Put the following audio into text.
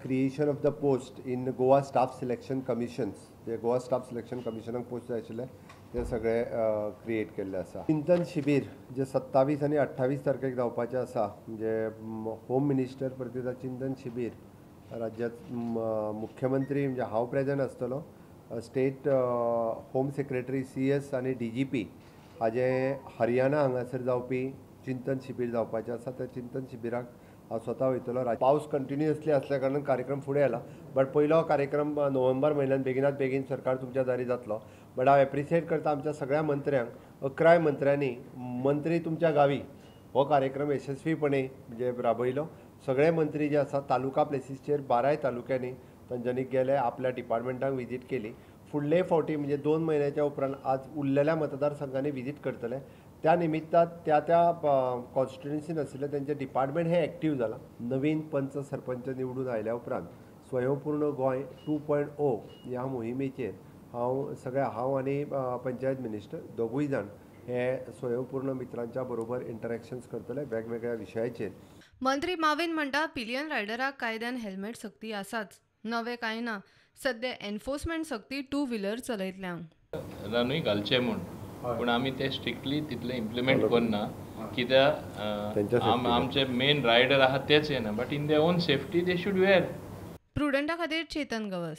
Creation of the post in Goa Staff Selection Commissions, J Goa staff selection कमिशनाक post जाय आशिल्ले ते सगळे create केल्ले आसा. चिंतन शिबीर जे 27 आनी 28 तारखेक जावपाचें आसा, म्हणजे होम मिनिस्टर प्रतिदा चिंतन शिबीर राज्यात मुख्यमंत्री म्हणजे हांव प्रेजंट आसतलो, स्टेट होम सेक्रेटरी CS आनी DGP हाजें हरियाणा हांगासर जावपी चिंतन शिबीर जावपाचें आसा. त्या चिंतन शिबिराक हांव स्वता वयतलो. पावस कंटिन्युअसली आसल्या कारणान कार्यक्रम फुडें आयला, बट पयलो कार्यक्रम नोव्हेंबर म्हयन्यान बेगिनात बेगीन सरकार तुमच्या दारी जातलो. बट हांव एप्रिशिएट करता आमच्या सगळ्या मंत्र्यांक, 11 मंत्र्यांनी मंत्री तुमच्या गावी हो कार्यक्रम यशस्वीपणे म्हणजे राबयलो. सगळे मंत्री जे आसा तालुका प्लेसीसचेर 12 तालुक्यांनी तांच्यांनी गेले, आपल्या डिपार्टमेंटांक विजीट केली. फुडले फावटी म्हणजे 2 म्हयन्याच्या उपरांत आज उरलेल्या मतदारसंघांनी विजीट करतले. त्या निमित्तान त्या त्या कॉन्स्टिट्युएन्सीन आशिल्ले तेंचे डिपार्टमेंट हे एक्टीव जाला. नवीन पंच सरपंच निवडून आयल्या उपरांत स्वयंपूर्ण गोंय 2.0 ह्या मोहिमेचेर हांव सगळे हांव आनी पंचायत मिनिस्टर दोगूय जाण हे स्वयंपूर्ण मित्रांच्या बरोबर इंटरेक्शन्स करतले वेगवेगळ्या विशयाचेर. मंत्री माविन म्हणटा पिलियन रायडराक कायद्यान हेल्मेट सक्ती आसाच, नवे कांय ना. सद्या एनफोर्समेंट सक्ती 2 व्हिलर चलयतल्यांक रानूय घालचे म्हूण, पूण आमी ते स्ट्रिक्टली तितले इम्प्लिमेंट करना कित्याक आमचे मेन रायडर आहा तेच येना, but in their own safety they should wear. प्रुडंटा खातीर चेतन गवस.